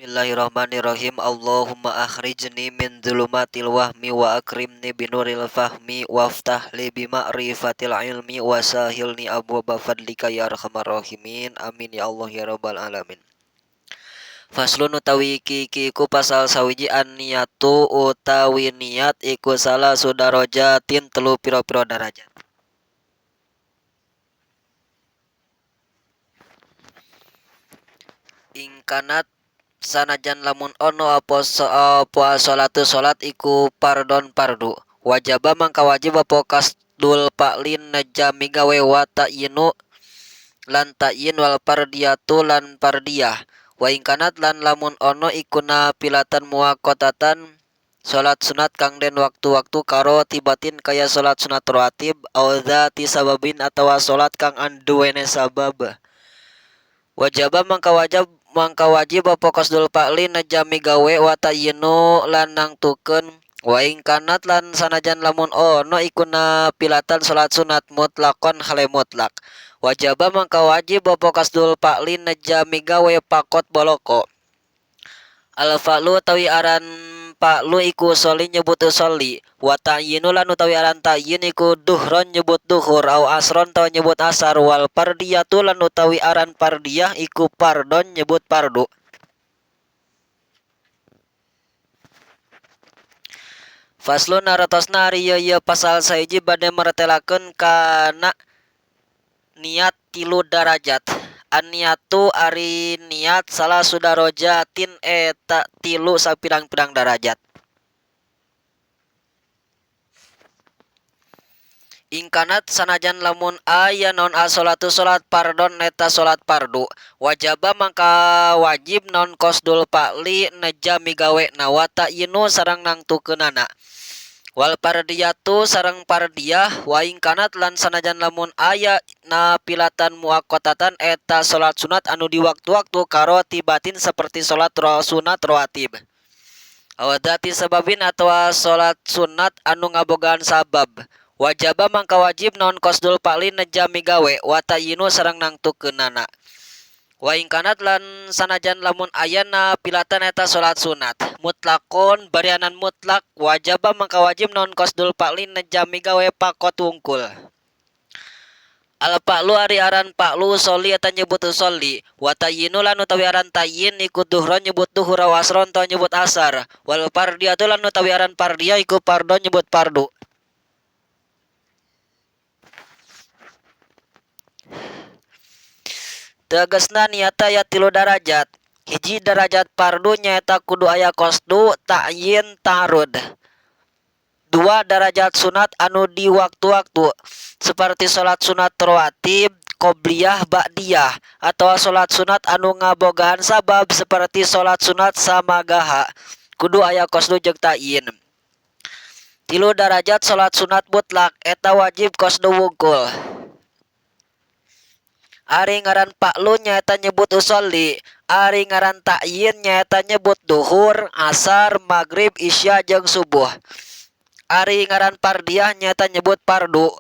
Bismillahirrahmanirrahim. Allahumma akhrijni min dzulumatil wahmi wa akrimni binuril fahmi waftah li bima'rifatil ilmi wa sahilni abwaba fadlika ya arhamar rahimin. Amin ya Allah ya rabbal alamin. Faslun utawi iki iki iku pasal sawiji an-niyatu utawi niat iku salah sudarajatin telu pira-pira darajat. Ingkanat sanajan lamun ono apa apa sholatu sholat iku fardhon fardu wajaba mangka wajib apa kasdul fa'lin nejami gawe wa ta'yinu lan ta'yin wal fardiyatu lan fardiyah wa ingkanat lan lamun ono iku nafilatan muwaqqatatan Salat sunat kang den waktu-waktu karo tibatin kaya salat sunat rawatib au dzati sababin atawa salat kang anduwene sabab. Wajaba mangka wajib apa qasdul fa'li nejami gawe wa ta'yinu lan nangtukeun wa ing kanat lan sanajan lamun ono iku nafilatan salat sunat mutlaqon hale mutlak. Wajaba mangka wajib apa qasdul fa'li nejami gawe faqot boloko. Al fa'lu utawi aran fa'lu iku sholli nyebut sholli wa ta'yinu lan utawi aran ta'yin iku duhron nyebut duhur au asron tawa nyebut asar wal fardiyatu lan utawi aran fardiyah iku fardhon nyebut fardu. Faslun hartosna ari ieu-ieu pasal sahiji bade maretelakeun kana niat tilu darajat. An-niyatu ari niat salasu darajatin eta tilu sapirang-pirang darajat. Ingkanat sanajan lamun aya naon as-sholatu salat fardhon eta salat fardu wajaba mangka wajib naon qasdul fa'li neja migawena wa ta'yinu sareng nangtukeunana. Wal fardiyatu sareng fardiyah wa ingkanat lan sanajan lamun aya nafilatan muaqqatatan eta salat sunat anu di waktu-waktu karotibatin saperti salat sunat rawatib. Aw dzati sababin atawa salat sunat anu ngabogaan sabab. Wajaba mangka wajib naon qasdul fa'li neja migawe wa ta'yinu sareng nangtukeunana. Wa ingkanat lan sanajan lamun aya nafilatan eta salat sunat mutlaqon barianan mutlak wajaba mangka wajib naon qasdul fa'li neja migawe faqot wungkul. Al fa'lu ari aran fa'lu sholli eta nyebut sholli wa ta'yinu lan utawi aran ta'yin iku duhron nyebut duhur wa asron tawa nyebut asar wal fardiyatu lan utawi aran fardiyah iku fardhon nyebut fardu. Tegesna niata aya tilu darajat. Hiji darajat fardu nyaeta kudu aya qasdu, ta'yin, ta'arud. Dua darajat sunat anu di waktu-waktu seperti salat sunat rawatib, qobliyah, ba'diyah atawa salat sunat anu ngabogaan sabab seperti salat sunat samagaha kudu aya qasdu jeung ta'yin. Tilu darajat salat sunat mutlak eta wajib qasdu wungkul. Ari ngaran fa'lu nyaeta nyebut usholli, ari ngaran ta'yin nyaeta nyebut duhur, asar, magrib, isya jeung subuh. Ari ngaran fardiyah nyaeta nyebut fardu.